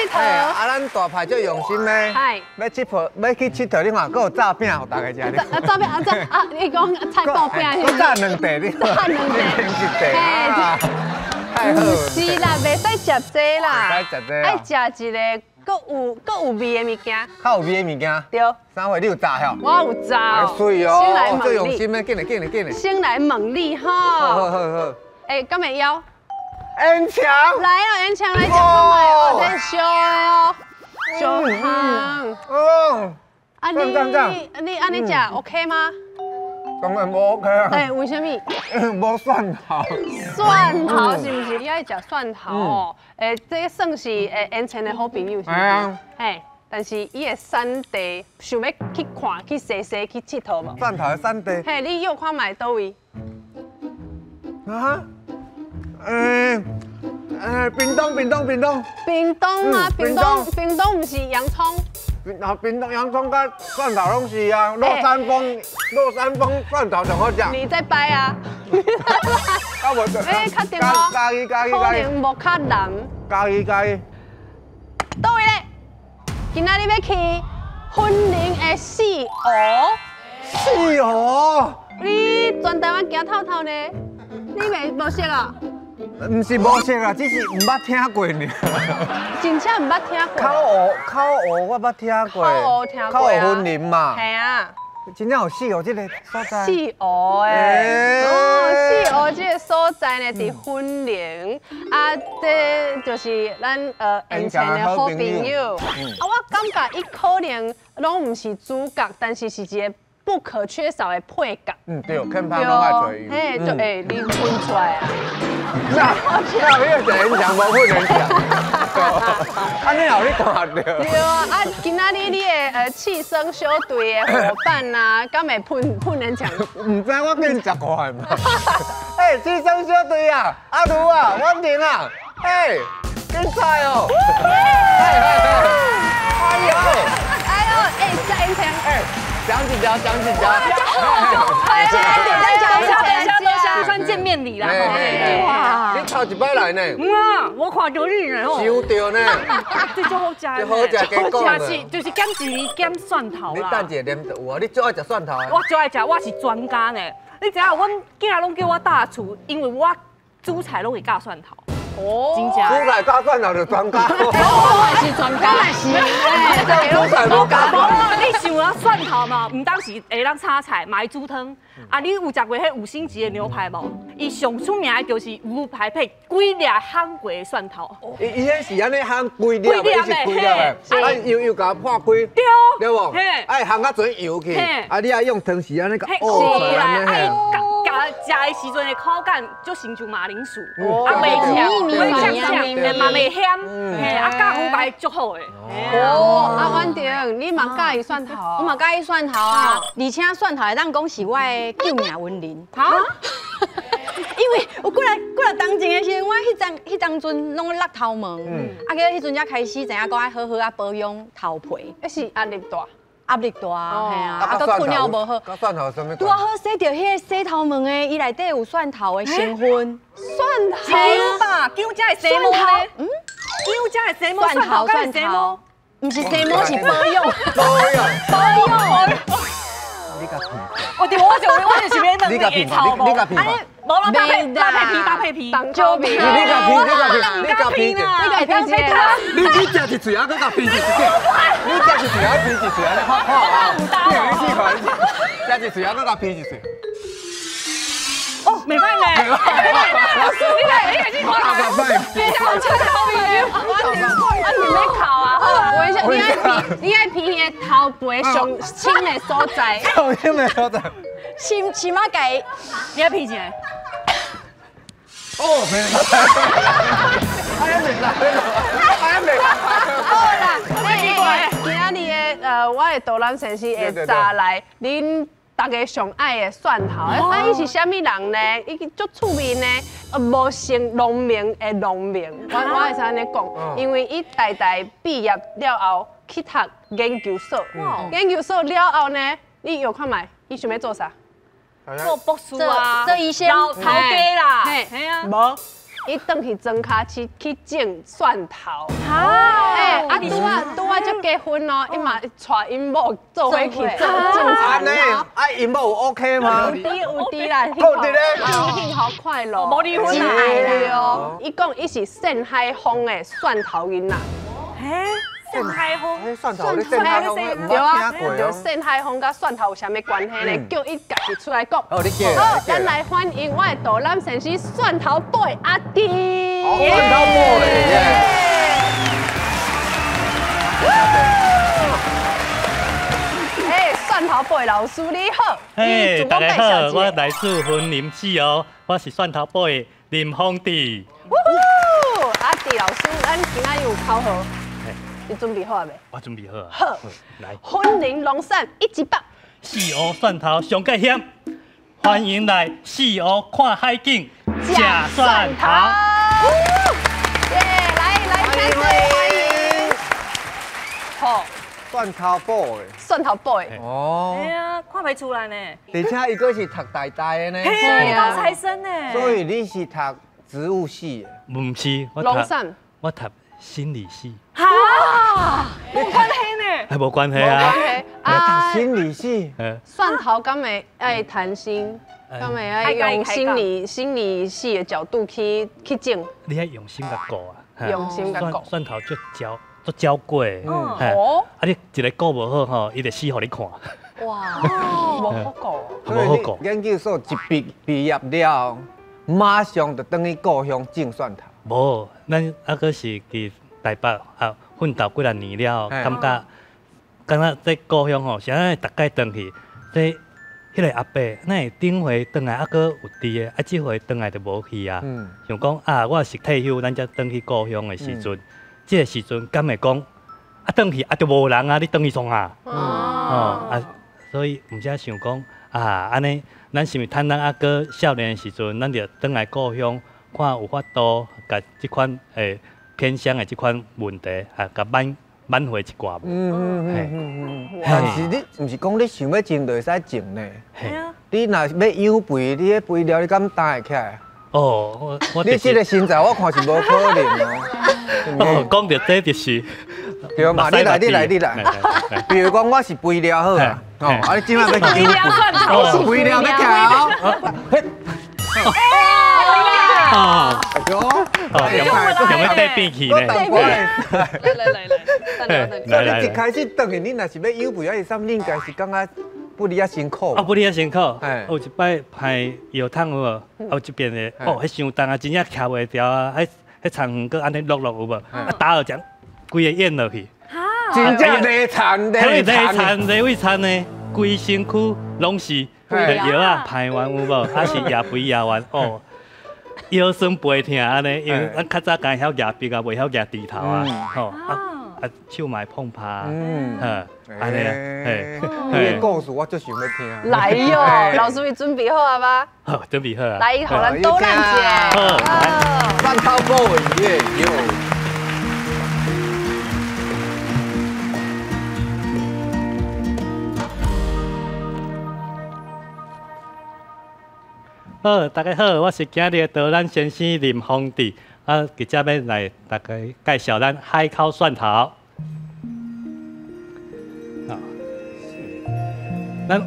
𨑨迌。啊，咱大派足用心的，欲𨑨迌，欲去𨑨迌，你看，閣有炸餅予大家食。啊，炸餅啊，炸啊，你講菜脯餅閣炸兩塊，你炸兩塊，一塊啊，太好。是啦，袂使食這啦，袂使食這。愛食一個閣有閣有味的物件。較有味的物件。對。啥貨？你有炸吼？我有炸。媠哦，足用心的，緊來緊來緊來。先來問你吼。好好好。欸，敢會枵？煙腸。來啊，煙腸來食看覓哦，這燒的哦，燒烘。哦。啊你你按呢食 OK 嗎？當然無 OK 啊。欸，為啥物？無蒜頭。蒜頭是毋是？你愛食蒜頭哦？欸，這算是欸煙腸的好朋友是毋是？嘿，但是伊的產地想欲去看、去踅踅、去𨑨迌無？蒜頭的產地。嘿，你臆看覓佗位？啊？欸欸，屏東，屏東，屏東。屏東啊，屏東，屏東毋是洋蔥。啊，屏東洋蔥佮蒜頭攏是啊，落山風，落山風蒜頭上好食。你在掰啊？啊無，欸，確定哦。嘉義，嘉義，可能無較南。嘉義，嘉義。佗位咧？今仔日欲去雲林的四湖。四湖。你全台灣行透透呢？你袂無識啊？毋是無識啊，只是毋捌聽過爾。真正毋捌聽過。口湖，口湖我捌聽過。口湖聽過啊。口湖雲林嘛。係啊。真正有四湖這个所在。四湖欸，哦，四湖這个所在呢，佇雲林，啊，這就是咱緣前的好朋友。啊，我感覺伊可能攏毋是主角，但是是一個不可缺少的配角。嗯，對，看拍攏愛揣伊。嘿，就欸，你噴出來啊！那那你食煙腸無噴煙腸？按呢予你看著。對啊，啊，今仔日你的氣聲小隊的夥伴啊，敢會噴噴煙腸？毋知我緊食過來嘛？欸，氣聲小隊啊，阿如啊，婉婷啊，欸，緊菜哦！哎呦，哎呦，欸，食煙腸。講一條，講一條。哎，等一下，等一下，等一下，算見面禮啦。哇！你頭一擺來呢？嗯啊，我看著你呢吼。收著呢。這足好食。這好食，加講是就是減一減蒜頭啦。你等一下啉就有啊，你最愛食蒜頭。我最愛食，我是專家呢。你知影，阮囝攏叫我大廚，因為我煮菜攏會加蒜頭。哦，真正。煮菜加蒜頭就專家。我是專家，是。煮菜無加。你想啊，蒜頭嘛，毋單是會當炒菜，嘛會煮湯。啊，你有食過彼五星級的牛排無？伊上出名的就是牛排配幾粒烘過的蒜頭。伊伊彼是按呢烘規粒，伊是規粒的，啊油油共破開，對，對無？愛烘較濟油去，啊你愛用湯匙按呢共挖出來，共食的時陣的口感就親像馬鈴薯，啊袂嗆，袂嗆嗆，嘛袂鹹，嘿，啊加牛排足好的。哦，啊婉婷，你嘛佮意蒜頭？我嘛佮意蒜頭啊，而且蒜頭會當講是我的救命恩人。哈？因為有幾若幾若當前的時陣，我彼當陣攏咧落頭毛，啊，結果彼陣才開始知影講愛好好啊保養頭皮。彼是壓力大。壓力大，嘿啊，啊，閣睏了無好。佮蒜頭啥物？拄好洗著彼个洗頭毛的，伊內底有蒜頭的成分。蒜頭吧，薑才會生毛呢？嗯，薑才會生毛，蒜頭敢會生毛？毋是生毛，是保養。保養，保養。你共騙？我對，我就是欲問你會臭無？你共騙？無啦，搭配搭配皮搭配皮，蕉皮。你共騙？你共騙？你共騙？你共騙？你你食一喙啊，閣共騙一喙？你食一喙啊，騙一喙啊，你看看啊！你試看，食一喙啊，閣共騙一喙。哦，袂歹呢。你來，你來去看。你講出好朋友，啊，你欲哭啊？好，我一下，你愛皮，你愛皮彼个頭皮上深的所在。上深的所在。深深仔共，你愛皮一个。哦，袂使。哎呀，袂使，哎呀，袂使。好啦，今仔日的我的導覽先生會炸來恁大家上愛的蒜頭，啊，伊是啥物人呢？伊足出名呢，無姓農民的農民，我會使按呢講，因為伊代代畢業了後去讀研究所，研究所了後呢，你臆看覓，伊想欲做啥？做博士啊，做醫生，老頭家啦，嘿啊，無，伊轉去莊跤市去種蒜頭。哎，啊拄仔拄仔才結婚哦，伊嘛帶𪜶某做伙去做種按呢，啊𪜶某有 OK 嗎？有滴有滴啦，夠滴咧，幸福快樂，無離婚啊！對哦，伊講伊是贍海風的蒜頭囡仔。贍海風，蒜頭，你贍海風，對啊，對，贍海風佮蒜頭有啥物關係呢？叫伊家己出來講。好，咱來歡迎我的導覽先生蒜頭 boy 阿弟。蒜頭 boy，哎，蒜頭 boy 老師你好。嘿，大家好，我來自雲林市哦，我是蒜頭 boy 林峰弟。阿弟老師，咱今仔有口號。你準備好未？我準備好啊。好，來。雲林龍山一級棒。四湖蒜頭上蓋險，歡迎來四湖看海景，食蒜頭。耶，來來，歡迎歡迎。好，蒜頭 boy。蒜頭 boy。哦。對啊，看袂出來呢。而且伊閣是讀台大的呢。嘿啊，高材生呢。所以你是讀植物系？毋是，我龍山。我讀心理系。哈，無關係呢？還無關係啊！啊，讀心理系，蒜頭敢會愛談心，敢會愛用心理系的角度去種。你愛用心共顧啊！用心共顧。蒜頭足嬌，足嬌貴。哦。啊，你一个顧無好吼，伊就死予你看。哇，無好顧。無好顧。研究所一畢業了，馬上就轉去故鄉種蒜頭。無，咱猶閣是佇台北啊奮鬥幾若年了，感覺這故鄉吼，是按呢逐擺轉去，這彼个阿伯，哪會頂回轉來猶閣有佇的，啊這回轉來就無去啊。想講啊，我是退休，咱才轉去故鄉的時陣，這個時陣敢會講啊轉去啊就無人啊，你轉去創啥？哦啊，所以毋才想講啊，按呢，咱是毋是趁咱猶閣少年的時陣，咱就轉來故鄉，看有法度共這款偏鄉的這款問題啊，共挽回一寡無？但是你毋是講你想欲種就會使種呢？你若欲養肥，你彼肥料你敢擔會起來？哦，我你這個身材我看是無可能哦。講著這就是。對嘛？你來，你來，你來。比如講，我是肥料好啊，哦，啊你這擺欲養肥，肥料欲徛哦。啊！哎呦，有沒有帶變去呢？來來來來，所以你一開始轉去，你若是欲養肥，還是啥物？你應該是感覺不離遐辛苦。啊，不離遐辛苦。有一擺排藥桶有無？有一邊的，哦，彼傷重啊，真正徛袂牢啊！彼彼田園閣按呢落落有無？啊，打落這樣，規个淹落去。真正泥田，泥田，泥位田呢？规身躯攏是藥啊，排完有無？啊是也肥也完哦。腰酸背疼按呢，因為咱較早敢曉舉筆啊，袂曉舉豬頭啊，吼啊手嘛會碰拍，嗯，按呢，嘿，你的故事我足想欲聽。來喲，老師你準備好啊嗎？好，準備好啊。來，予咱導覽一下。好，來。蒜頭 boy 耶喲。好，大家好，我是今日的導覽先生林峰志，啊，直接欲來大家介紹咱海口蒜頭。好，咱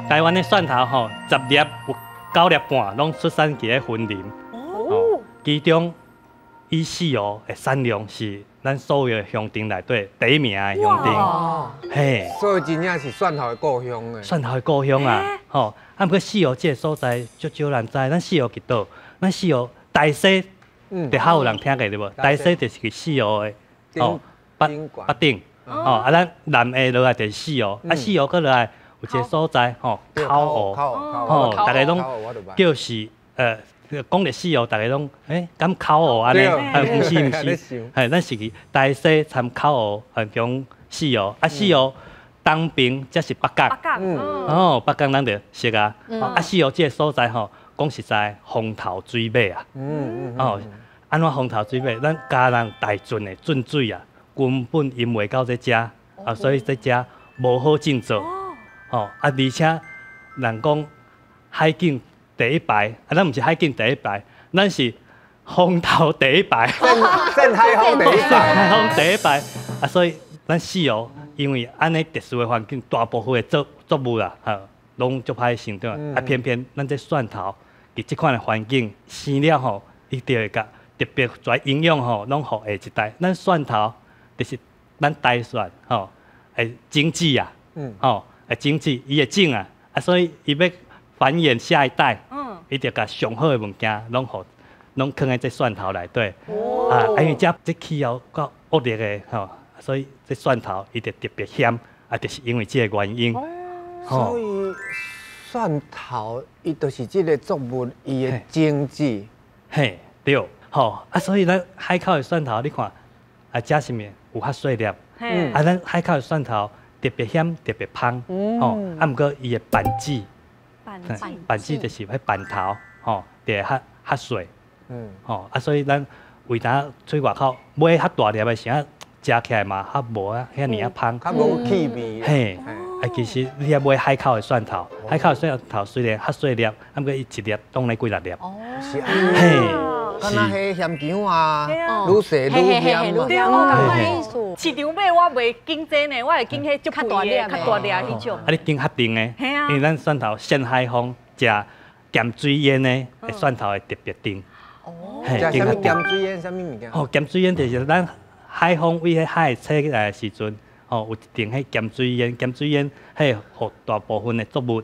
台灣的蒜頭吼，10粒有9粒半攏出產佇咧雲林。哦。其中以四湖的產量是咱所有的鄉鎮內底第一名的鄉鎮。嘿。所以真正是蒜頭的故鄉欸。蒜頭的故鄉啊，吼。啊，毋過四湖這个所在足少人知，咱四湖佇佗？咱四湖大溪，就較有人聽過對無？大溪就是佇四湖的哦，北頂，哦，啊，咱南下落來就是四湖，啊，四湖閣落來有一个所在吼，口湖，吼，逐家攏叫是講著四湖，逐家攏敢口湖按呢？毋是毋是，嘿，咱是佇大溪參口湖，中四湖，啊，四湖。東邊才是北港，哦，北港咱就識啊。啊，四湖這个所在吼，講實在，風頭水尾啊。哦，按怎風頭水尾？咱嘉南大圳的圳水啊，根本淹袂到這遮，啊，所以這遮無好種作。哦，啊，而且人講海景第一排，啊，咱毋是海景第一排，咱是風頭第一排，鎮海風第一鎮海風第一排啊！所以咱四湖因為按呢特殊的環境，大部分的作物啦，吼，攏足歹生長，啊，偏偏咱這蒜頭佇這款的環境生了吼，伊就會共特別濟營養吼，攏予下一代。咱蒜頭就是咱大蒜吼，會種子啊，吼，會種子，伊會種啊，啊，所以伊欲繁衍下一代，伊就共上好的物件攏予。攏囥佇這蒜頭內底，啊，因為這氣候較惡劣的吼，所以這蒜頭伊就特別鹹，啊，就是因為這個原因。所以蒜頭伊就是這個作物伊的種子。嘿，對，吼，啊，所以咱海口的蒜頭，你看，啊，這是毋有較細粒？啊，咱海口的蒜頭特別鹹，特別芳，吼，啊，毋過伊的板子，板子就是彼板頭，吼，就會較較細。吼啊，所以咱為當出外口買較大粒的時陣，食起來嘛較無啊遐爾仔芳，較無氣味。嘿，啊，其實你愛買海口的蒜頭，海口的蒜頭雖然較細粒，啊，毋過伊一粒當咧幾若粒。哦，是按呢。嘿，敢若彼鹹薑啊，愈細愈鹹嘛。對，我共款意思。市場買我袂揀這呢，我會揀彼足肥的、較大粒彼種。啊，你揀較甜的，因為咱蒜頭蜆海風食鹹水醃的蒜頭會特別甜。哦，食啥物鹹水醃？啥物物件？哦，鹹水醃就是咱海風為彼海吹起來的時陣，吼有一定彼鹹水醃，鹹水醃彼予大部分的作物，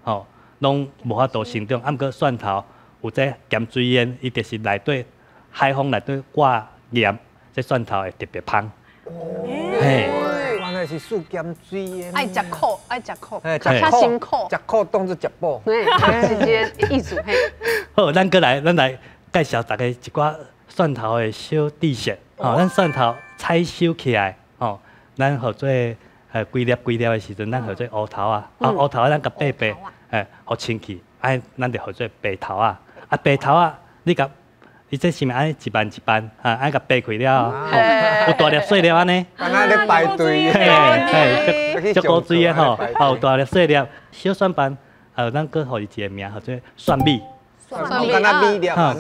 吼攏無法度生長。啊，毋過蒜頭有這鹹水醃，伊就是內底海風內底掛鹽，這蒜頭會特別芳。嘿，原來是屬鹹水醃。愛食苦，愛食苦，較辛苦，食苦當做食補。嘿，是這個意思。嘿。好，咱閣來，咱來。介紹大家一寡蒜頭的小知識，吼，咱蒜頭採收起來，吼，咱號做規粒規粒的時陣，咱號做烏頭啊，啊烏頭咱共掰掰，予清氣，啊，咱就號做白頭啊，啊白頭啊，你共伊這是毋按呢一瓣一瓣，啊，按共掰開了，吼，有大粒細粒按呢，敢若咧排隊，嘿，足古錐的吼，有大粒細粒，小蒜瓣，啊，咱閣予伊一個名，號做蒜米。敢若米粒，吼，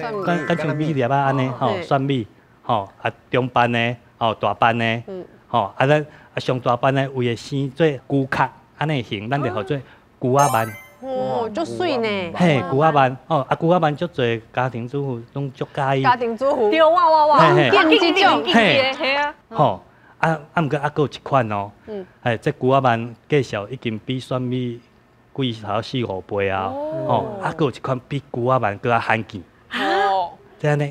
敢像米粒啊按呢，吼，蒜米，吼，啊中瓣的，吼大瓣的，吼，啊咱啊上大瓣的為會生做龜殼按呢形，咱就號做龜仔鰻。哦，足媠呢。嘿，龜仔鰻，哦，啊龜仔鰻足濟家庭主婦攏足佮意。家庭主婦。對，我我我，見這種，嘿，嘿啊。吼，啊啊，毋過啊，閣有一款哦，嘿，這龜仔鰻價數已經比蒜米貴頭四五倍啊！哦，啊，閣有一款比龜仔鰻閣較罕見。哦，這按呢，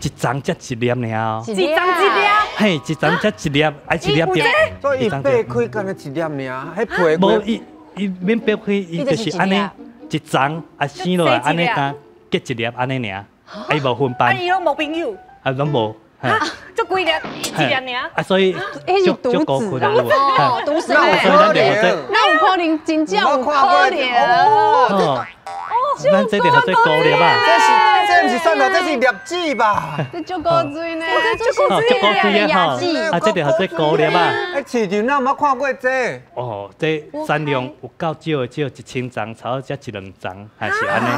一叢才一粒爾哦。一叢一粒。嘿，一叢才一粒，啊一粒就。所以伊掰開敢若一粒爾，彼皮。無，伊伊免掰開，伊就是按呢一叢啊生落來按呢敢結一粒按呢爾，啊伊無分瓣。啊伊攏無朋友。啊攏無。啊，就幾粒，一粒爾。啊，所以彼是獨子哦，獨生。那有可能真正有可能。哦，咱這就叫做高粒啊。這是這毋是蒜頭，這是粒子吧？這足古錐呢，這足古錐的吼。啊，這就叫做高粒啊。欸，市場哪有捌看過這？哦，這產量有夠少的，少1000叢，差不多才一兩叢，還是按呢。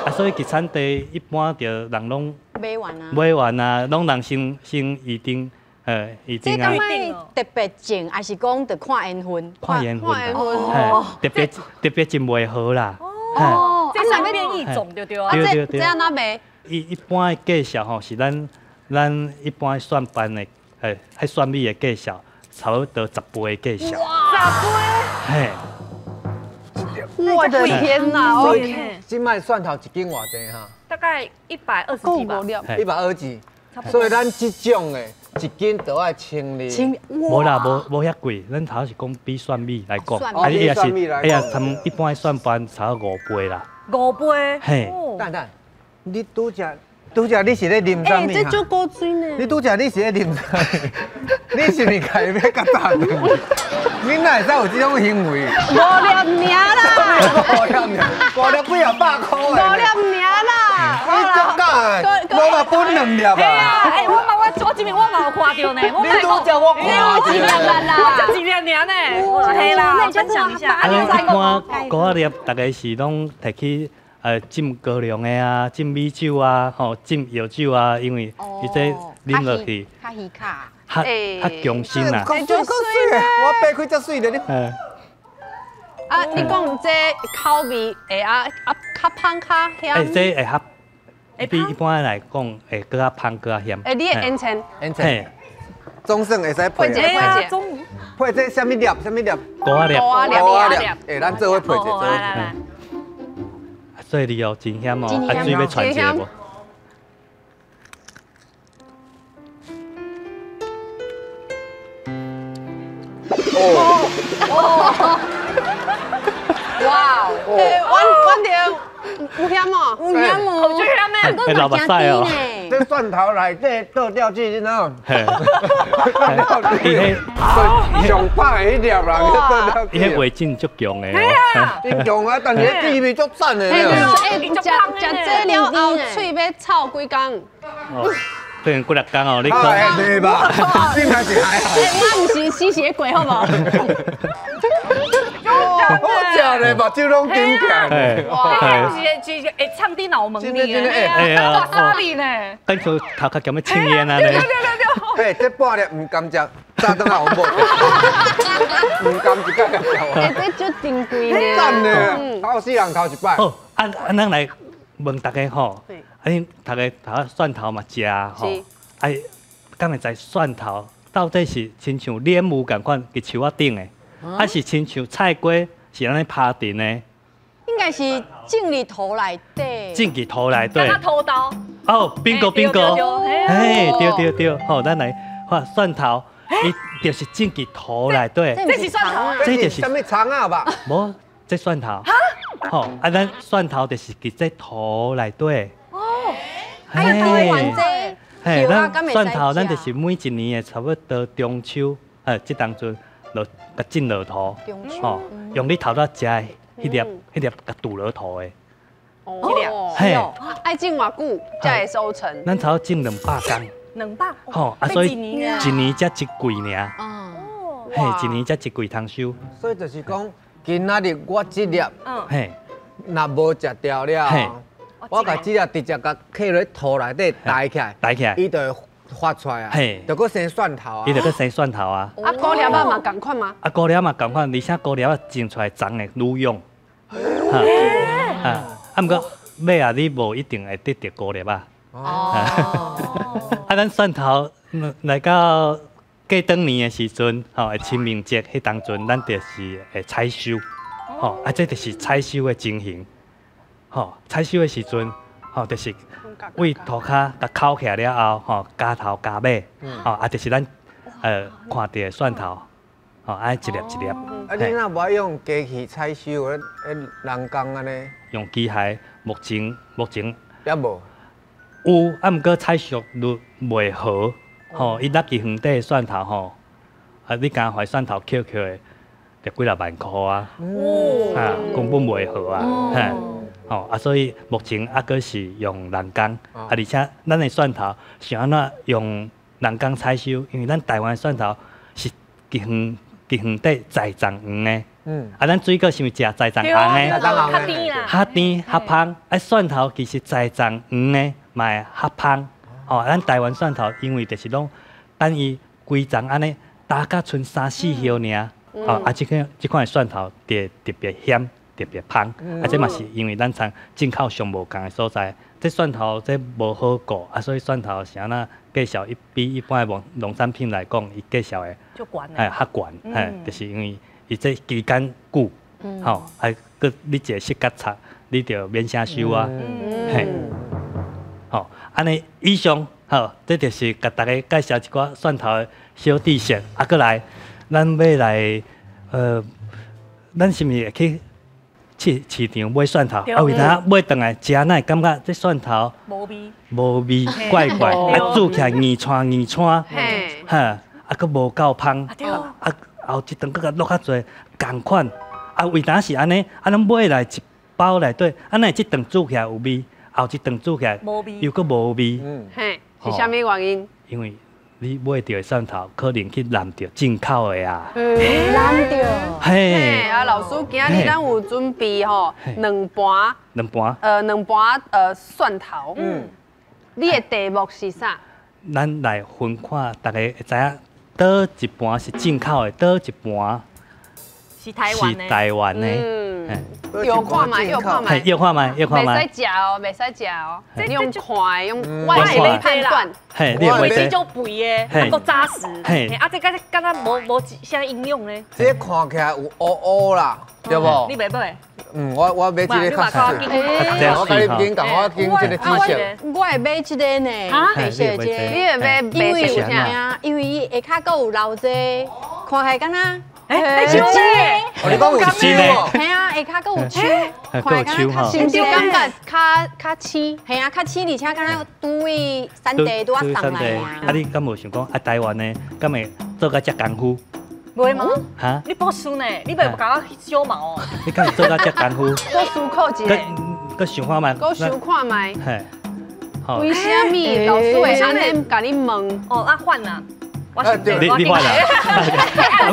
啊，所以佇產地一般就人攏買完啊，買完啊，攏人先預定，預定啊。這敢特別種，還是講著看緣分？看緣分，嘿，特別特別種袂好啦。哦，這是變異種對對啊。這這按怎賣？伊一般的價數吼，是咱一般蒜瓣的，彼蒜米的價數，差不多10倍的價數。哇，10倍！嘿。我的天哪！所以這擺蒜頭一斤偌濟哈？大概120幾吧。120幾，所以咱這種的一斤都愛1200。無啦，無遐貴，咱頭是講比蒜米來講，啊，伊也是，哎呀，他們一般的蒜瓣差不多5倍啦。5倍？嘿。等等，你拄則拄才你是咧啉啥物？欸，這足古錐呢。你拄才你是咧啉啥物？你是毋是家欲較早轉？你哪會使有這種行為？五粒爾啦！五粒爾，五粒幾啊百箍的。五粒爾啦！你足假的，我嘛分兩粒啊。對啊，欸，我嘛我這邊我嘛有看著呢。你拄才我看著。一粒啦，我才一粒爾呢。嘿啦，分享一下。啊，一般五仔粒，大概是攏提去。浸高粱的啊，浸米酒啊，吼，浸药酒啊，因为伊这啉落去较稀卡，较较强身啦。够水够水的，我掰开才水的你。啊，你讲这口味会啊啊较芳较咸？欸，这会较比一般来讲会阁较芳阁较咸。欸，你的烟尘，烟尘，总算会使配。配一配配这啥物粒？啥物粒？菇仔粒。菇仔粒。欸，咱做伙配一下，做伙。细腻哦，真咸哦，啊，水欲传一下无？哦哦，哇！欸，阮阮有咸哦，有咸哦，好咸的，会流目屎哦。这蒜头内底倒掉去，你知影？嘿，伊彼上歹的彼粒啦，倒掉伊彼味精足强的。真强啊！但是彼滋味足赞的。欸，食食这了后，喙欲臭几工。等于几粒工哦，你讲。对吧？应该是还好。我毋是死死过，好无？好食咧，目睭拢金起来。哇！是是会呛伫脑门里的，哎呀，哇沙哩呢？感觉头壳敢欲青烟啊咧。对对对对。这半粒毋甘食，早顿仔我无。毋甘一盖食。欸，这足珍贵呢。赞呢，头死人头一摆。好，啊啊，咱来问大家吼，啊，恁大家头蒜头嘛食吼，啊，敢会知蒜头到底是亲像莲雾仝款伫树仔顶的，还是亲像菜瓜是按呢趴阵的？应该是种伫土内底。种伫土内底。他土豆。哦，bingo bingo，嘿，对对对，好，咱来看蒜头，伊就是种伫土内底。这是蒜头，这就是啥物葱仔吧？无，这蒜头。吼，啊，咱蒜头就是伫这土内底。哦，啊，台湾这，嘿，咱蒜头，咱就是每一年的差不多中秋，这当阵就共种落土，吼，用你头拄食的彼粒，彼粒共除落土的。哦，嘿，爱种偌久才会收成？咱差不多种200工。200。吼，啊，所以一年才一季尔。哦。嘿，一年才一季通收。所以就是讲，今仔日我这粒，嘿，若无食掉了，我共这粒直接共刻落土内底埋起来，埋起来，伊就会发出来啊，就阁生蒜头啊，伊就阁生蒜头啊。啊，菇粒仔嘛仝款吗？啊，菇粒仔嘛仝款，而且菇粒仔种出来长会愈勇。哈，啊，啊，毋过尾仔你无一定会得著菇粒仔。哦。啊，咱蒜头来到过转年的时阵，吼，清明节彼当阵，咱就是会采收，吼，啊，这就是采收的情形，吼，采收的时阵，吼，就是为涂跤共烤起来了后，吼，加头加尾，吼，啊，就是咱看到的蒜头，吼，按呢一粒一粒。啊，你若无爱用机器采收，彼人工按呢？用机械，目前也无。有，啊，毋过采收率袂好。吼，伊落去园底的蒜头吼，啊，你敢怀蒜头捡捡的，就几若万箍啊，啊，根本袂好啊，嘿，吼啊，所以目前犹阁是用人工，啊，而且咱的蒜头是按怎用人工采收？因为咱台湾的蒜头是伫园伫园底栽种黄的，啊，咱水果是毋是食栽种红的？较甜啦，较甜较芳，啊，蒜头其实栽种黄的嘛会较芳。哦，咱台湾蒜头因为就是拢等伊规丛按呢打甲賰3、4叶尔，哦，啊，这款的蒜头就特别咸，特别芳，啊，这嘛是因为咱从进口上无仝的所在，这蒜头这无好顾，啊，所以蒜头是按怎介绍？比一般的农产品来讲，伊介绍的哎较悬，嘿，就是因为伊这期间久，吼，啊，阁你一个膝盖插，你就免啥收啊，嘿。吼，按呢以上吼，这就是共大家介绍一寡蒜头的小知识。啊，阁来，咱欲来，咱是毋是会去市市场买蒜头？啊，为啥买转来食，哪会感觉这蒜头无味？无味，怪怪，啊，煮起来硬汆硬汆，哈，啊，阁无够芳，啊，后一顿阁共落较济，仝款。啊，为啥是按呢？啊，咱买来一包内底，啊，哪会这顿煮起来有味？后一顿煮起来又阁无味，嘿，是啥物原因？因为你買著的蒜頭可能去染著進口的啊。染著。嘿。啊，老師，今日咱有準備吼兩盤。兩盤。兩盤蒜頭。嗯。你的題目是啥？咱來分看，大家會知影，佗一盤是進口的，佗一盤是台灣的。是台灣的。嗯。有看覓，有看覓。有看覓，有看覓。袂使食哦，袂使食哦。你用看，用我會判斷。嘿，你會買這種肥的，閣紮實。嘿，啊，這敢敢若無啥營養呢？這看起來有烏烏啦，對無？你袂買？嗯，我買這个較細。我共你緊講，我揀這个紫色。我會買這个呢，白色這个。你會買白色啥？因為伊下跤閣有留這，看起來敢若。欸，是真的，你講有真的？嘿啊，下跤閣有手，看起來較是毋是感覺較青？嘿啊，較青，而且敢若拄位產地拄仔送來。啊，你敢無想講啊？台灣的敢會做甲遮功夫？袂嗎？哈？你博士呢？你袂共我小毛哦？你敢會做甲遮功夫？閣思考一下，閣想看覓？閣想看覓？嘿。為啥物老師會按呢共你問？哦，啊換啊！你換啦！我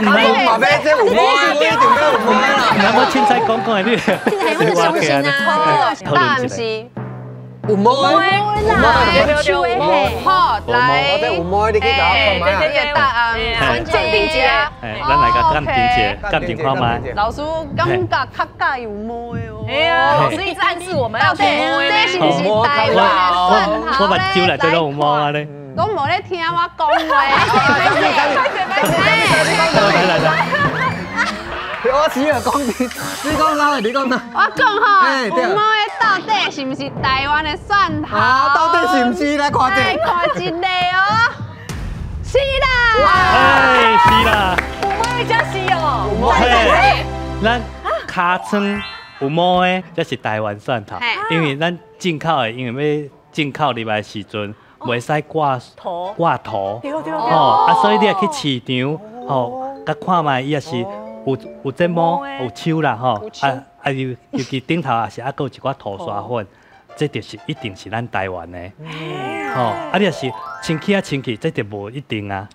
嘛欲這有毛的，我一定欲有毛啦。那我凊彩講講的，你你相信啊？答案是有毛的，有毛的，有毛的。好，來，有毛的，你去共我看覓啊？你的答案，鑑定一下。咱來共鑑定一下，鑑定看覓。老師感覺較佮意有毛的哦。哎呀，老師一直暗示我們要這是毋是台灣的蒜頭我目睭內底攏有毛啊咧。攏無咧聽我講話。來來來，我死啊！講你，你講啥？你講啥？我講吼，有毛的到底是毋是台灣的蒜頭？啊，到底是毋是？來看者。來看一个哦，是啦。哎，是啦。有毛的才是哦。嘿，咱尻川有毛的，這是台灣蒜頭，因為咱進口的，因為欲進口入來的時陣。袂使掛掛圖，吼啊，所以你若去市場，吼，佮看覓，伊也是有這毛有手啦，吼，啊啊，尤其頂頭也是猶閣有一寡塗沙粉，這就是一定是咱台灣的，吼，啊你若是清氣啊清氣，這就無一定啊，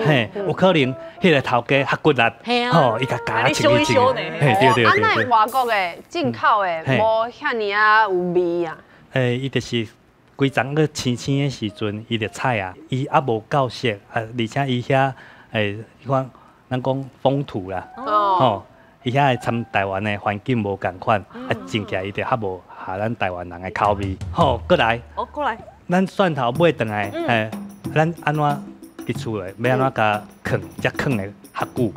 嘿，有可能彼个頭家較骨力，吼，伊共加清氣清，嘿，對對對。啊，那外國的進口的無遐爾仔有味啊？欸，伊就是。規叢閣青青的時陣，伊就採啊，伊猶無夠熟啊，而且伊遐欸，看咱講風土啦，吼，伊遐會參台灣的環境無仝款，啊，種起來伊就較無合咱台灣人的口味。好，閣來，哦，閣來，咱蒜頭買轉來，欸，咱按怎佇厝內欲按怎共囥，才囥會較久？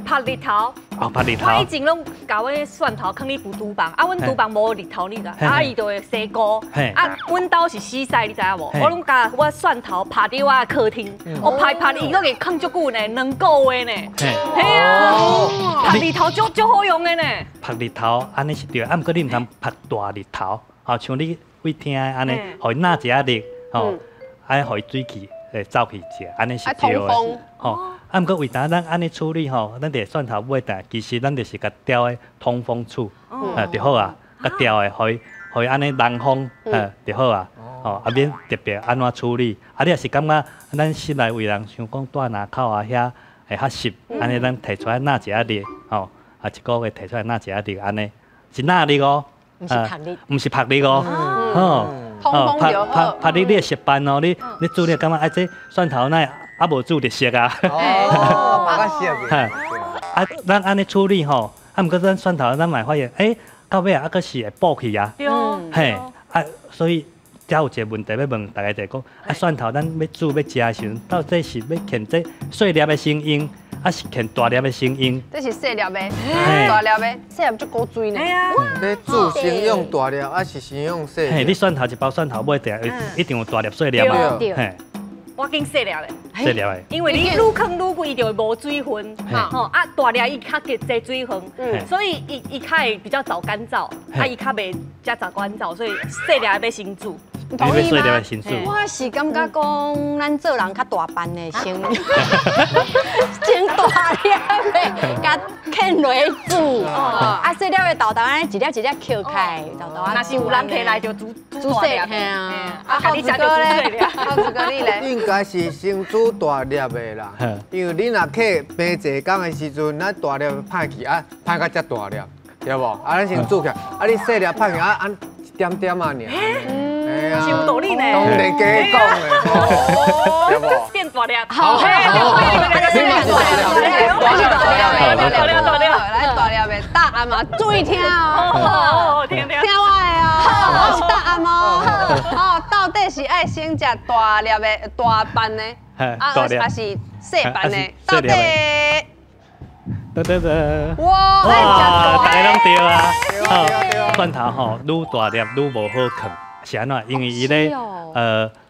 曝日頭，哦，曝日頭。我以前攏共阮蒜頭囥佇廚房，啊，阮廚房無日頭，你知？啊，伊就會生菇。啊，阮兜是西曬，你知影無？我攏共我蒜頭曝佇我的客廳，我曝曝伊攏會囥足久呢，2個月呢。嘿啊，曝日頭足足好用的呢。曝日頭按呢是對，啊，毋過你毋通曝大日頭，吼，像你位廳的按呢，予伊納一下日，吼，啊，予伊水氣會走去食，按呢是對的，吼。啊，毋過為啥咱按呢處理吼？咱佇蒜頭買轉，其實咱就是共調的通風處，啊，就好啊，共調的，予伊按呢涼風，啊，就好啊，吼，啊免特別按怎處理。啊，你若是感覺咱室內位人想講蹛林口啊遐會較濕，按呢咱提出來納一下熱，吼，啊一個月提出來納一下熱，按呢是納熱哦，毋是曝日，毋是曝日哦，吼，通風就好。曝日你會熟飯哦，你煮你感覺啊這蒜頭哪會？啊，無煮就熟啊！哦，嘛較熟。啊，咱按呢處理吼，啊，毋過咱蒜頭，咱嘛會發現，欸，到尾啊，猶閣是會補去啊。對。嘿，啊，所以遮有一个問題欲問大家，就是講，啊，蒜頭咱欲煮欲食的時陣，到底是欲選這細粒的先用，抑是選大粒的先用？這是細粒的，大粒的，細粒足古錐呢。欲煮先用大粒，抑是先用細粒？嘿，你蒜頭一包蒜頭買轉來，一定有大粒細粒嘛。對。我揀細粒的，細粒的，因為你愈囥愈久，伊就會無水分，吼啊大粒伊較濟水分，所以伊較會比較早乾燥，啊伊較袂遮早乾燥，所以細粒的欲先煮。你欲細粒的先煮？我是感覺講，咱做人較大範的，先先大粒的，共劵落去煮，啊細粒的豆豆按呢一粒一粒抾開，豆豆啊。若是有人提來就煮煮細粒，啊。啊，你食就煮細粒。孝子哥你咧？應該是先煮大粒的啦，因為你若客平濟工的時陣，咱大粒歹去啊，歹到遮大粒，對無？啊，咱先煮起來，啊，你細粒歹去啊，按一點點仔爾。是有道理呢。當然假講的，對無？變大粒。好，好，你嘛是大粒，大粒，大粒，大粒，來大粒的，大阿媽注意聽哦，聽聽，聽我的哦，我是大阿媽哦，到底是愛先食大粒的大瓣的，啊，還是細瓣的？到底？得得得！哇，哇，大家攏對啊！蒜頭吼，愈大粒愈無好囥，是按怎？因為伊咧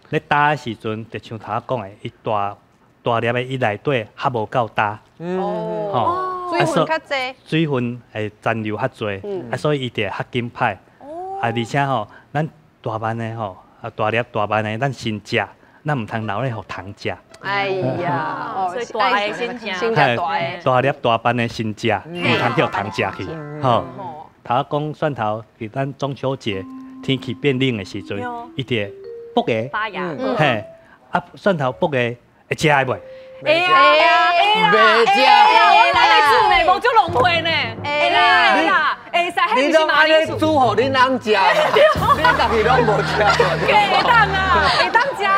咧焦的時陣，就像頭仔講的，伊大大粒的伊內底較無夠焦，哦，水分較濟，水分會殘留較濟，啊，所以伊就會較緊歹。啊，而且吼，咱大瓣的吼，啊大粒大瓣的，咱先食，咱毋通留咧予蟲食。哎呀，所以大的先食，先食大的，大粒大瓣的先食，毋通叫蟲食去。吼，頭仔講蒜頭，佇咱中秋節天氣變冷的時陣，伊就會剝芽，發芽，嘿，啊蒜頭剝芽會食的袂？會啊，會啦，袂食。我來煮呢，無足浪費呢。會啦，會啦，會使，你攏按呢煮予恁翁食，你家己攏無食。會當啊，會當食啦。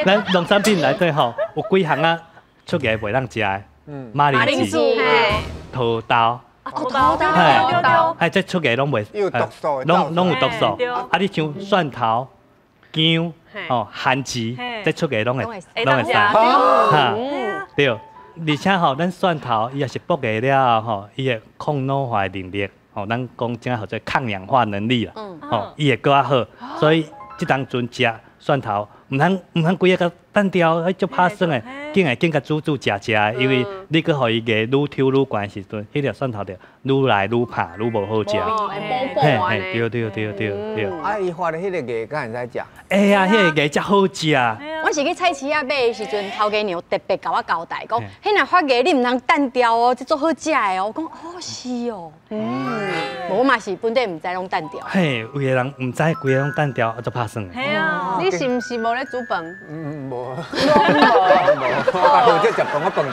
咱農產品內底吼，有幾項仔出芽袂當食的，馬鈴薯、土豆、土豆、對對，哎，這出芽攏袂，有毒素，攏有毒素。啊，你像蒜頭、薑、吼番薯，這出芽攏會攏會使，哈，對。而且吼，咱蒜頭伊也是剝芽了後吼，伊的抗老化能力，吼，咱講這叫做抗氧化能力啦，吼，伊會閣較好。所以這當陣食蒜頭，毋通規个共擲掉，彼足拍算的，緊會緊共煮煮食食的，因為你閣予伊芽愈抽愈懸的時陣，彼粒蒜頭就愈來愈拍，愈無好食。嘿嘿，對對對對對。啊，伊發的彼個芽敢會使食？會啊，彼個芽才好食。我是去菜市仔買的時陣，頭家娘特別共我交代，講，彼若發芽你毋通擲掉哦，這足好食的哦。我講哦是哦，無我嘛是本底毋知攏擲掉。嘿，有的人毋知，規个攏擲掉，啊，足拍算的。嘿啊，你是毋是無咧煮飯？嗯，無，無，我負責食飯，我飯桶。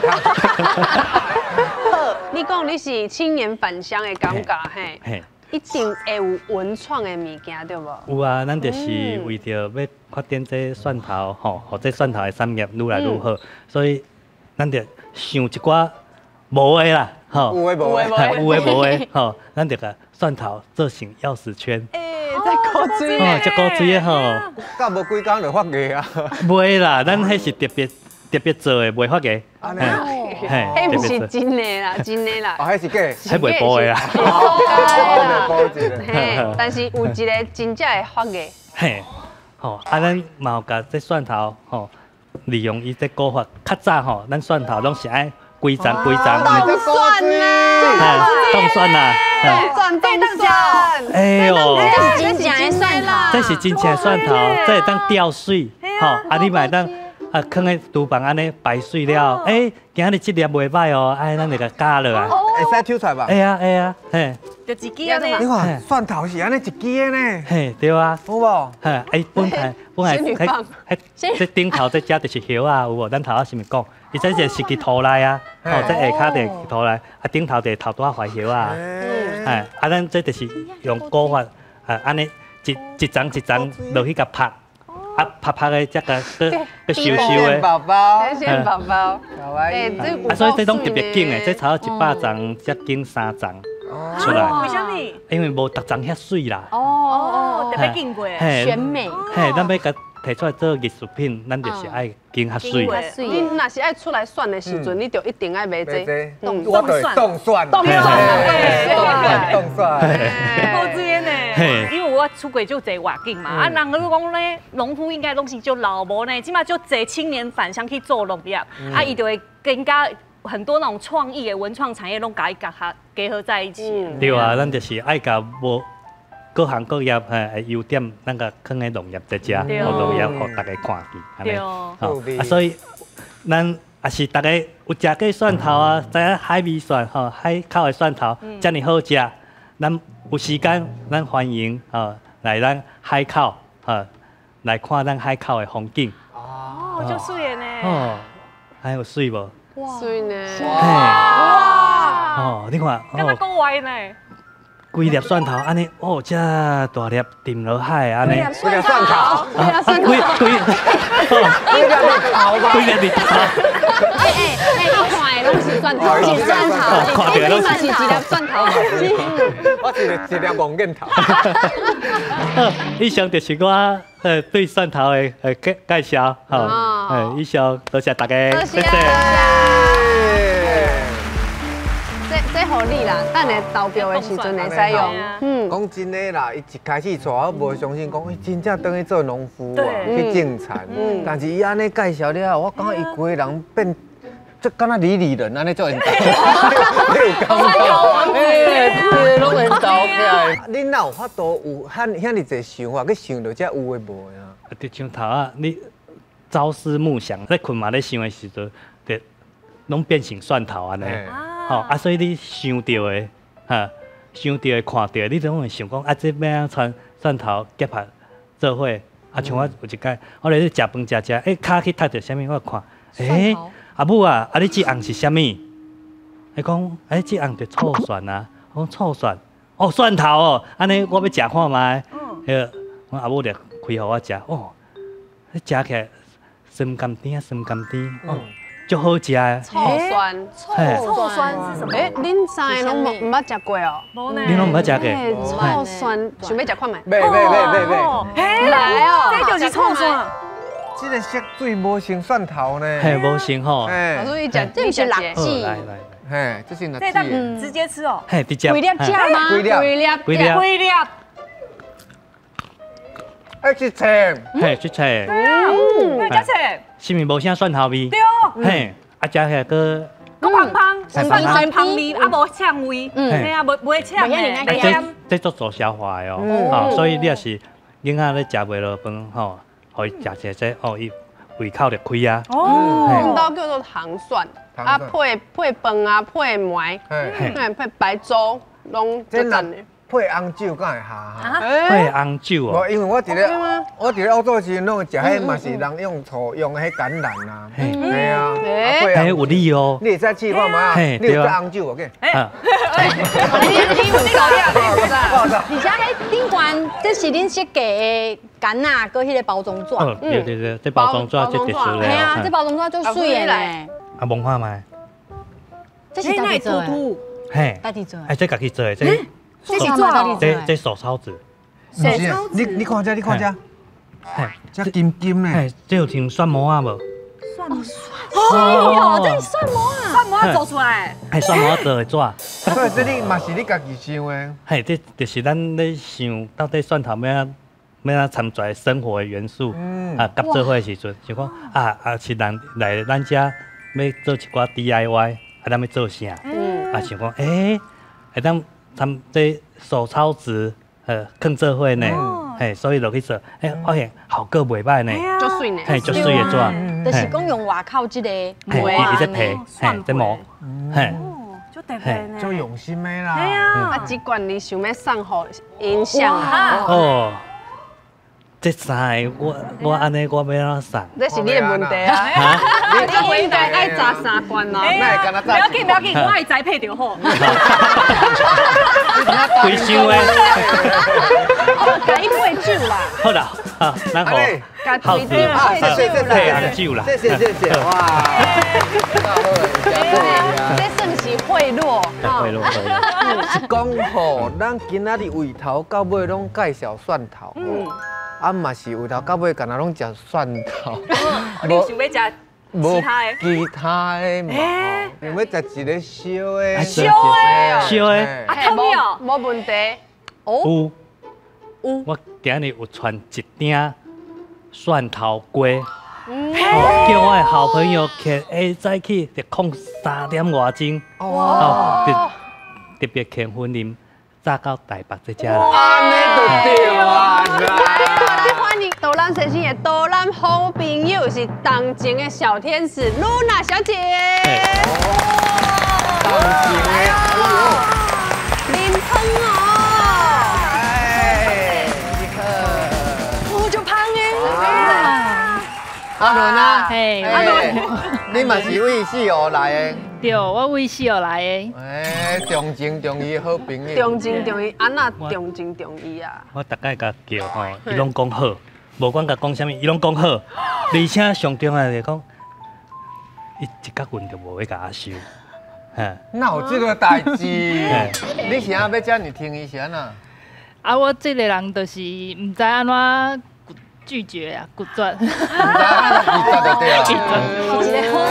好，你講你是青年返鄉的感覺嘿，一定會有文創的物件對無？有啊，咱就是為著欲發展這蒜頭吼，予這蒜頭的產業愈來愈好，所以咱就想一寡無的啦，吼，有的無的，有的無的，吼，咱就共蒜頭做成鑰匙圈。欸，這古錐哦，這古錐的吼，敢無幾工就發芽啊？袂啦，咱彼是特別特別做的，袂發芽。嘿，彼毋是真的啦，真的啦。哦，彼是假的，彼袂補的啦。袂補一个。嘿，但是有一个真正會發芽。嘿，吼，啊，咱嘛有共這蒜頭吼，利用伊這古法，較早吼，咱蒜頭攏是愛規層規層。凍蒜啊！凍蒜啊！凍蒜，凍蒜。哎喲，這是真正的蒜頭，這是真正的蒜頭，這會當吊水，吼，啊，你嘛會當。啊，囥佇廚房按呢擺媠了，欸，今仔日這粒袂䆀哦，哎，咱就共加落來。會使抽出來吧？會啊，會啊，嘿。就一支按呢。你看蒜頭是按呢一支的呢。嘿，對啊。有無？嘿，哎，本來，彼這頂頭這隻就是葉仔，有無？咱頭仔是毋是講？伊這是支土內啊，吼，這下跤就是土內，啊頂頭就是頭拄仔懷葉仔。哎，啊，咱這就是用古法，啊，按呢一一層一層落去共拍。啊，拍拍的，這個閣收收的。寶寶，天線寶寶。啊，所以這攏特別緊的，這差不多100層才緊3層出來。為啥物？因為無逐層遐媠啦。哦哦，特別緊過。選美。嘿，咱欲共提出來做藝術品，咱就是愛緊較媠。你若是愛出來選的時陣，你就一定愛買這。凍蒜，凍蒜，凍蒜，凍蒜。好水呢。因為我出過足濟外景嘛，啊，人攏講咧，農夫應該攏是足老無呢，這馬足濟青年返鄉去做農業，啊，伊就會更加很多那種創意的文創產業攏共伊結合在一起。對啊，咱就是愛共無各行各業的優點，咱共囥佇農業佇遮，予農業予大家看見，按呢。吼啊，所以咱也是大家有食過蒜頭啊，知影海味蒜吼，海口的蒜頭遮爾好食，咱有時間，咱歡迎吼來咱海口吼來看咱海口的風景。哦，足媠的呢。哦，還有媠無？媠呢。哇！哦，你看，敢若國外呢。規粒蒜頭按呢，哦，遮大粒沉落海按呢。規粒蒜頭，規規，規粒日頭吧。規粒日頭。欸欸欸，你看的攏是蒜頭，是蒜頭，看著攏是一粒蒜頭。我是一粒戇鏡頭。以上就是我對蒜頭的介紹，好，以上多謝大家，謝謝。這予你啦，等下投票的時陣會使用。嗯，講真的啦，伊一開始帶我無相信，講伊真正轉去做農夫啊，去種田。但是伊按呢介紹了後，我感覺伊規个人變，就敢若李李仁按呢做緣投。你有感覺？欸，規个攏緣投起來。你哪有法度有遐遐爾濟想法去想著這有的無的啊？就像頭仔，你朝思暮想，咧睏嘛咧想的時陣，就攏變成蒜頭按呢。吼啊，所以你想著的，哈，想著的、看著的，你總會想講啊，這欲按怎蒜頭結合做伙？啊，像我有一擺，我咧食飯食食，欸，跤去踢著啥物？我看，欸，阿母啊，啊你這紅是啥物？伊講，欸，這紅就醋蒜啊。我講醋蒜，哦，蒜頭哦，按呢我欲食看覓。彼个，阮阿母就開予我食，哦，彼食起來酸甘甜啊，酸甘甜，哦。足好食的。醋蒜，醋蒜是什麼？欸，恁三个攏無毋捌食過哦。無呢。恁攏毋捌食過。醋蒜，想欲食看覓？欲欲欲欲欲。來哦，這就是醋蒜。這个色水無像蒜頭呢。嘿，無像吼。所以食這是辣子。來來。嘿，這是辣子。這直接吃哦。嘿，直接。規粒食嗎？規粒。規粒。規粒。規粒。愛吃菜。嘿，吃菜。對啊，愛食菜。是毋是無啥蒜頭味？對哦。嘿，啊，食起來閣閣芳芳，蒜蒜芳味，啊無嗆味，嘿啊，無袂嗆的。這足助消化的哦，吼，所以你若是囡仔咧食袂落飯吼，予伊食一下這，哦，伊胃口就開啊。哦，阮兜叫做糖蒜，啊配配飯啊，配糜，配白粥，攏足讚的。配紅酒敢會合？配紅酒哦。無，因為我佇咧澳洲時陣，攏食彼嘛是人用醋用彼橄欖啊，係啊，嘿有理哦。你會使試看覓啊？你有食紅酒無？緊。你而且彼頂懸，這是恁設計的柑仔，閣彼个包裝紙。對對對，這包裝紙這特殊的。係啊，這包裝紙足媠的呢。啊，摸看覓。這是家己做的。嘿，家己做。哎，這家己做的，這。這是做這手抄紙。手抄紙。你看這，你看這。嘿，這金金呢？嘿，這有像蒜膜仔無？蒜膜。哦，這是蒜膜啊！蒜膜做出來。嘿，蒜膜做的紙。所以這你嘛是你家己想的。嘿，這就是咱咧想到底蒜頭欲按怎摻跩生活的元素，啊，佮做伙的時陣，想講啊啊是人來咱遮欲做一寡 DIY，啊，咱欲做啥？啊，想講欸，會當摻這手抄紙，囥做伙呢，嘿，所以就去做，欸，發現效果袂䆀呢，足媠呢，嘿，足媠的紙，就是講用外口這個膜，伊這皮，嘿，這膜，嘿，足特別呢，足用心的啦。嘿啊，啊，這罐你想欲送予𪜶誰啊？哦，這三个我按呢，我欲按怎送？這是你的問題啊！你應該愛紮三罐咯。不要緊，不要緊，我會栽配就好。規箱的。哦，共伊配酒啦。好啦，啊，咱好，好，謝謝配紅酒啦。謝謝謝謝，哇！這算是賄賂。賄賂，賄賂。是講吼，咱今仔日為頭到尾攏介紹蒜頭。啊嘛是由頭到尾，敢若攏食蒜頭。你想欲食其他的？其他的嘛，想欲食一个燒的。燒的，燒的。啊，湯哦，無問題。有有，我今日有傳一鼎蒜頭粿，叫我的好朋友起下早起就空3點外鐘，哦，特別肯婚啉。早到台北這遮來。按呢就對啊！來，歡迎斗南先生的斗南好朋友是同情的小天使露娜小姐。同情的，哎呦，啉湯哦。哎，你好。我就芳的。阿倫啊，嘿，阿倫，你嘛是為四湖來的？對，我為四湖來的。哎，重情重義好朋友。重情重義，按怎重情重義啊？我逐擺共叫吼，伊攏講好，無管共講啥物，伊攏講好。而且上重要的講，伊一角銀就無欲共我收。哪有這個代誌？你是按欲遮爾聽伊是按怎？啊，我這個人就是毋知按怎拒絕啊，拒絕。毋知按怎拒絕就對啊。拒絕。一個好人。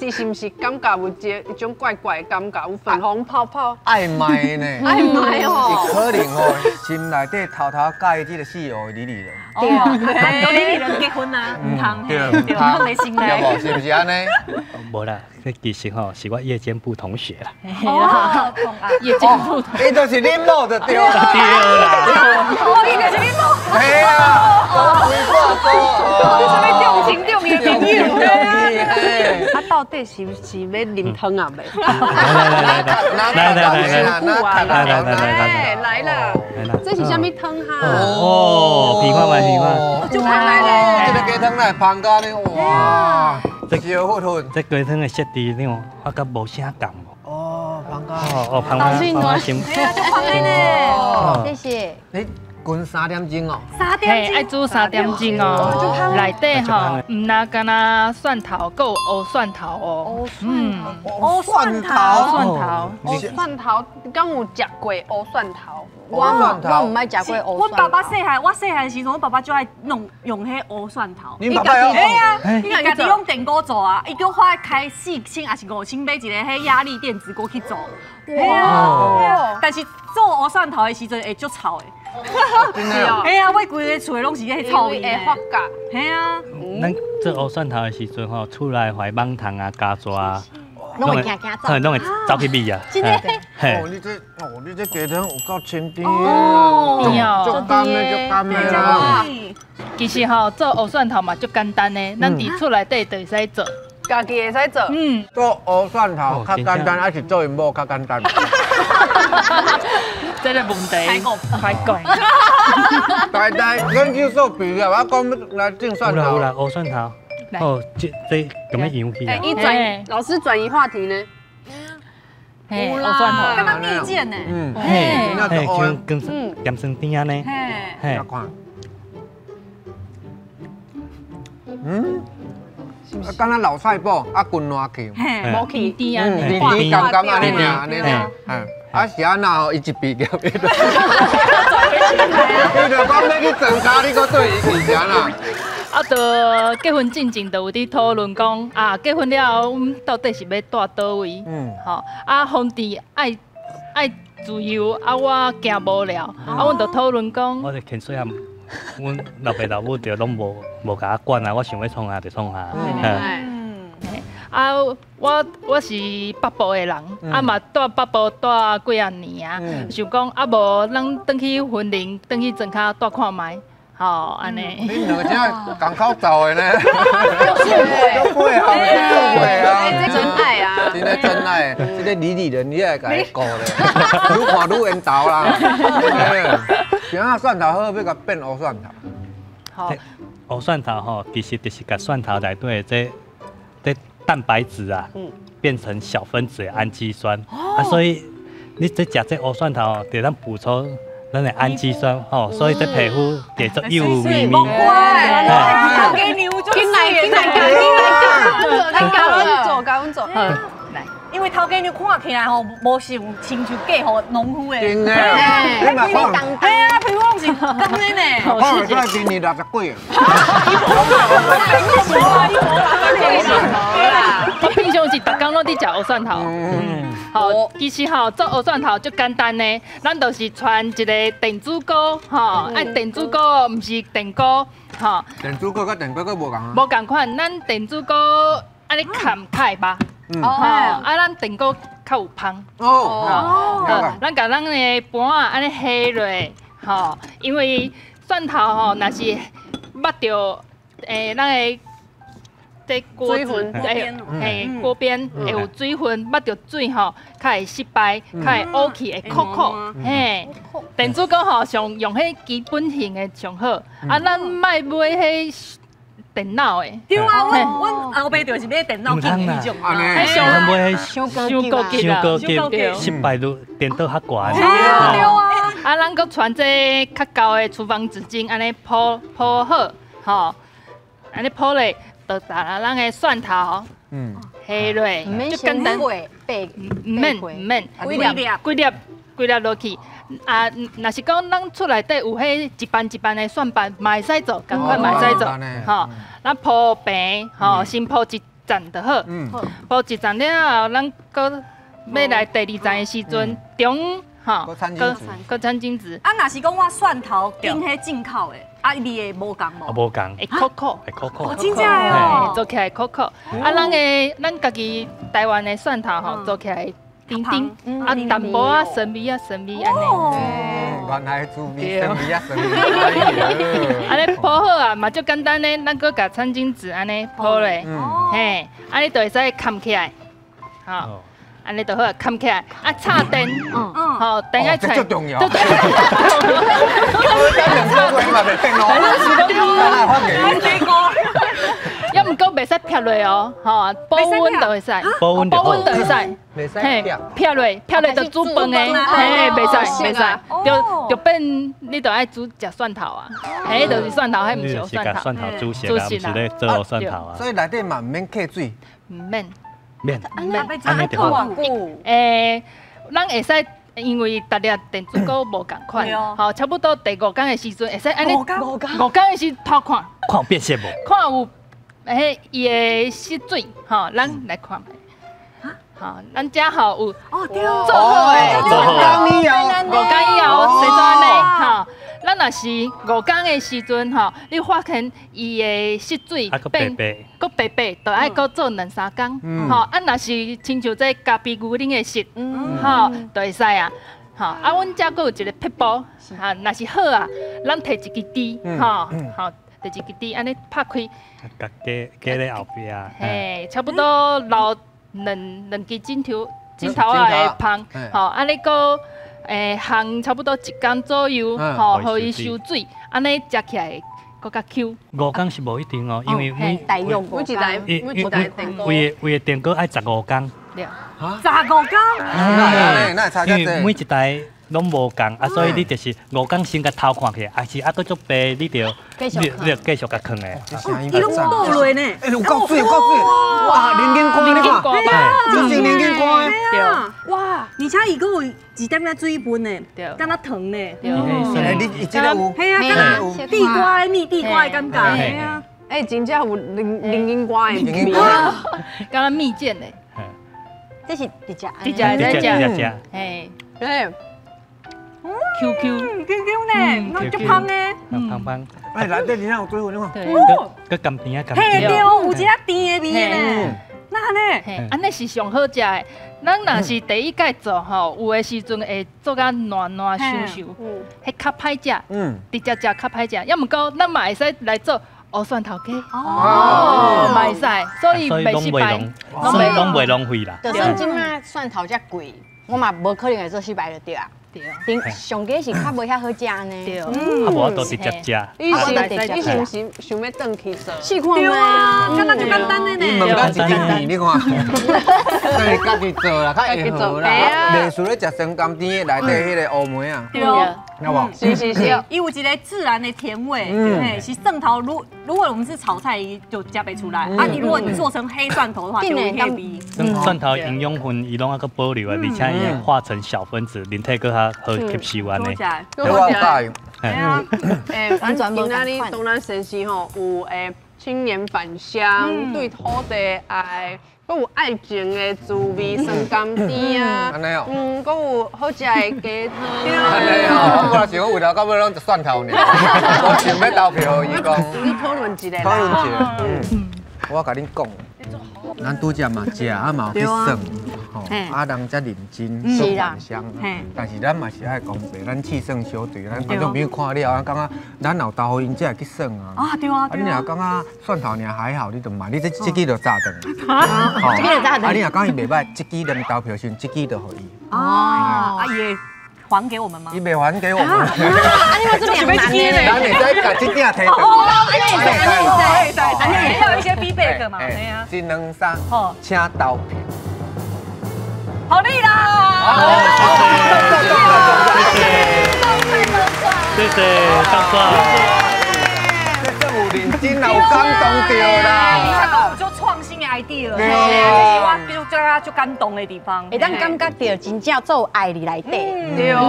你是毋是感覺有一種怪怪的感覺，有粉紅泡泡？曖昧呢？曖昧哦。伊可能哦，心內底偷偷佮意這個四湖的李李仁。對啊，跟李李仁結婚啊，毋通，對，放佇心內。對無？是毋是按呢？無啦，這其實吼是我夜間部同學啦。哦，夜間部同學。伊就是恁某就對啦。對啦。哦，伊就是恁某。嘿啊，你啥物重情重義的朋友？啊，到底是毋是欲啉湯啊？未？來來來來來來來來來來來啦！這是啥物湯哈？哦，皮看覓，皮看。就芳來咧。這個雞湯來芳甲呢，哇！燒粉粉。這雞湯的設置，你有發覺無啥仝無？哦，芳甲。哦哦，芳甲，芳甲心。哎呀，就芳的呢。謝謝。你滾3點鐘哦。3點鐘。愛煮3點鐘哦。內底吼，毋若干焦蒜頭，閣有烏蒜頭哦。烏蒜頭。烏蒜頭。蒜頭。烏蒜頭，敢有食過烏蒜頭？我毋愛食過烏蒜頭。阮爸爸細漢，我細漢時陣，阮爸爸就愛弄用彼烏蒜頭。恁爸爸哦？嘿啊，伊家己用電鍋做啊，伊叫我開4000抑是5000買一個彼壓力電子鍋去做。哇！但是做烏蒜頭的時陣會足臭的。真的哦。嘿啊，我規个厝的攏是彼臭味。會發酵。嘿啊。咱做烏蒜頭的時陣吼，厝內懷蠓蟲啊、家蛇啊。攏會驚驚走，攏會走去味啊！真的。哦，你這雞湯有夠清甜哦，足甘的，足甘的啦。其實吼，做烏蒜頭嘛足簡單的，咱佇厝內底就會使做，家己會使做。嗯，做烏蒜頭較簡單，還是做𪜶某較簡單？這個問題歹講。台大研究所畢業，我講來種蒜頭。有啦，烏蒜頭。哦，這咁樣揚起啊！一轉，老師轉移話題呢？嘿，烏蒜頭，敢若蜜餞呢？嗯，嘿，嘿，像鹹酸鹹酸甜按呢。嘿，嗯，敢若老菜脯啊，滚烂去，無去甜啊，甜甜甘甘按呢爾，按呢爾，嗯，啊是按怎吼？伊一畢業，伊就講欲去庄跤，你閣對伊去是按怎？啊，就結婚進前就有佇討論講，啊，結婚了後，阮到底是欲蹛佗位？嗯，吼，啊，方治愛自由，啊，我驚無聊，啊，阮就討論講。我就牽細漢，阮老爸老母就攏無共我管啊，我想欲創啥就創啥。嗯。啊，我是北部的人，啊嘛蹛北部蹛幾仔年啊，想講啊無，咱轉去雲林，轉去莊跤蹛看覓。好，按呢。你兩個真正仝口走的呢？都配合，都配啊！這真愛啊！真的真愛，這個李李仁你也共伊顧咧，愈看愈緣投啦。啥啊蒜頭好，欲共變烏蒜頭。好，烏蒜頭吼，其實就是共蒜頭內底這蛋白質啊，變成小分子的氨基酸啊，所以你這食這烏蒜頭，就當補充咱的氨基酸吼，所以這皮膚會做幼咪咪。莫怪，頭家娘就緊來緊來緊來，教阮做，教阮做。來，因為頭家娘看起來吼，無像親像嫁予農夫的。真的，你嘛看，嘿啊，皮膚攏是咁的呢。看會出來今年60幾啊。我平常時逐工攏佇食烏蒜頭。好，其實吼做烏蒜頭足簡單的，咱就是攢一個電煮鍋，吼，愛電煮鍋，毋是電鍋，吼。電煮鍋佮電鍋閣無仝啊。無仝款，咱電煮鍋按呢崁較會吧，吼，啊，咱電鍋較有芳。哦。咱共咱的盤仔按呢下落，吼，因為蒜頭吼，若是捌著咱的這鍋子，鍋邊會有水分，捌著水吼，較會失敗，較會烏去，會苦苦。嘿，電子鍋吼，上用彼基本型的上好，啊，咱莫買彼電腦的。對啊，阮後爸就是買電腦機彼種。上買傷高級傷高級，失敗率電腦較懸。對啊。啊，咱閣傳這較厚的廚房紙巾，按呢鋪鋪好，吼，按呢鋪咧。就打咱的蒜頭，下落，就簡單，毋免毋免，幾粒幾粒幾粒落去。啊，若是講咱厝內底有彼一瓣一瓣的蒜瓣，嘛會使做，仝款嘛會使做，吼。咱鋪平，吼，先鋪一層就好，鋪一層了後，咱閣欲來第二層的時陣，中，吼，閣餐巾紙。啊，若是講我蒜頭揀彼進口的。啊，味會無仝無？無仝，會苦苦，會苦苦。真正的哦，做起來苦苦。啊，咱家己台灣的蒜頭吼，做起來甜甜，啊，淡薄仔酸味啊，酸味按呢。原來滋味，酸味啊，酸味。按呢鋪好啊，嘛足簡單呢，咱閣共餐巾紙按呢鋪咧，嘿，按呢就會使冚起來，吼。按呢就好，冚起來，啊，插電，吼，電愛插，這足重要。抑毋過袂使撇落哦，吼，保溫就會使，保溫保溫就會使，袂使撇落，撇落就煮飯的，嘿，袂使袂使，就變你就愛煮食蒜頭啊，彼就是蒜頭，彼毋是蒜頭。蒜頭煮熟啊，毋是咧做蒜頭啊。所以內底嘛毋免加水，毋免。免，按呢就好。咱會使。因為逐粒電子鍋無仝款，吼，差不多第五工的時陣會使按呢，五工的時偷看，看有變色無？看有，彼伊的失水，吼，咱來看覓，吼，咱遮吼有做好的，五工以後，五工以後，洗做按呢，吼，咱若是五工的時陣，吼，你發現伊的失水變閣白白，就愛閣做兩三工，吼，啊，若是親像這咖啡牛奶的色，吼，就會使啊，吼，啊，阮遮閣有一個撇步，哈，若是好啊，咱提一支豬，吼，吼，提一支豬，按呢拍開，共加加咧後壁，嘿，差不多留兩支針頭，針頭仔的芳，吼，按呢閣。烘差不多一工左右，吼，予伊收水，按呢食起來閣較 Q。五工是無一定哦，因為每每一台每一台電鍋，規個電鍋愛15工。對。嚇？15工？因為每一台攏無仝，啊，所以你就是5工先共偷看起來，啊是啊，閣足白，你就你繼續共囥的。伊攏倒落呢？欸，有夠水，有夠水！哇，冷緊乾你看，就是冷緊乾。對。哇，而且伊閣有一點仔水分呢，敢若糖呢。對。你這個有？嘿啊，敢若地瓜蜜地瓜的感覺。嘿啊。欸，真正有冷緊乾的味。敢若蜜餞的。這是直接，直接在食。嘿。對。 Q Q Q Q 呢，那足芳的，芳芳。哎，內底真正有水分，你看。閣甘甜啊，甘甜。嘿，對，有一仔甜的味呢。那按呢？嘿，按呢是上好食的。咱若是第一擺做吼，有的時陣會做甲爛爛瘦瘦，彼較歹食。直接食較歹食。抑毋過咱嘛會使來做烏蒜頭雞。哦，嘛會使，所以袂失敗。攏袂浪費啦。就算這馬蒜頭遮貴，我嘛無可能會做失敗就對啊。對，上加是較無遐好食呢。對，啊無都直接食。你是毋是想欲轉去做？試看覓啊，敢若足簡單的呢。你問到一支面，你看，所以家己做啦，較會好啦。類似咧食酸甘甜的內底彼個烏梅啊。對，有無？是是是，伊有一個自然的甜味，嘿，是蒜頭。如果我們是炒菜，就食袂出來。啊，你如果你做成黑蒜頭的話，就會黑味。蒜頭營養分伊攏還閣保留啊，而且伊會化成小分子，人體閣較好吸收按呢。我介意。欸，咱今仔日東南先生吼有青年返鄉對土地愛，閣有愛情的滋味，酸甘甜啊，閣有好食的雞湯。按呢哦，我本來想講為頭到尾攏食蒜頭爾，我想欲投票予伊講。你討論一下。討論一下。我共恁講，咱拄才嘛食啊嘛有去算。吼，啊人遮认真做返乡，但是咱嘛是愛公平，咱試算小隊，咱觀眾朋友看了，啊感覺咱若有投予𪜶，才會去算啊。啊對啊，啊你若感覺蒜頭爾還好，你就買，你這這支就炸轉。這支就炸轉。啊你若講伊袂䆀，這支連投票時，這支就予伊。哦，啊伊會還給我們嗎？伊袂還給我們。啊你嘛這兩難呢？咱會使共這鼎提轉。哦，會使，會使，要有一些 feedback 嘛，對啊。一兩三，請投票。好你啦！謝謝，當帥。這算有認真啦，有感動著啦。而且閣有足創新的 idea，這是我比較足感動的地方。會當感覺著真正做愛佇內底。對啊，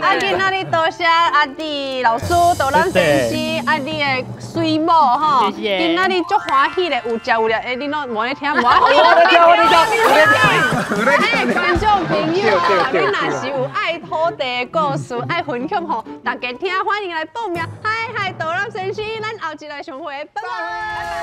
啊今仔日多謝阿弟老師、導覽先生，啊你的水某吼，今仔日足歡喜的，有食有掠，欸，你攏無咧聽，無咧聽，我咧聽，我咧聽，欸，觀眾朋友啊，你若是有愛土地的故事愛分享予大家聽，歡迎來報名。嗨嗨，導覽先生，咱後一來相會，拜拜。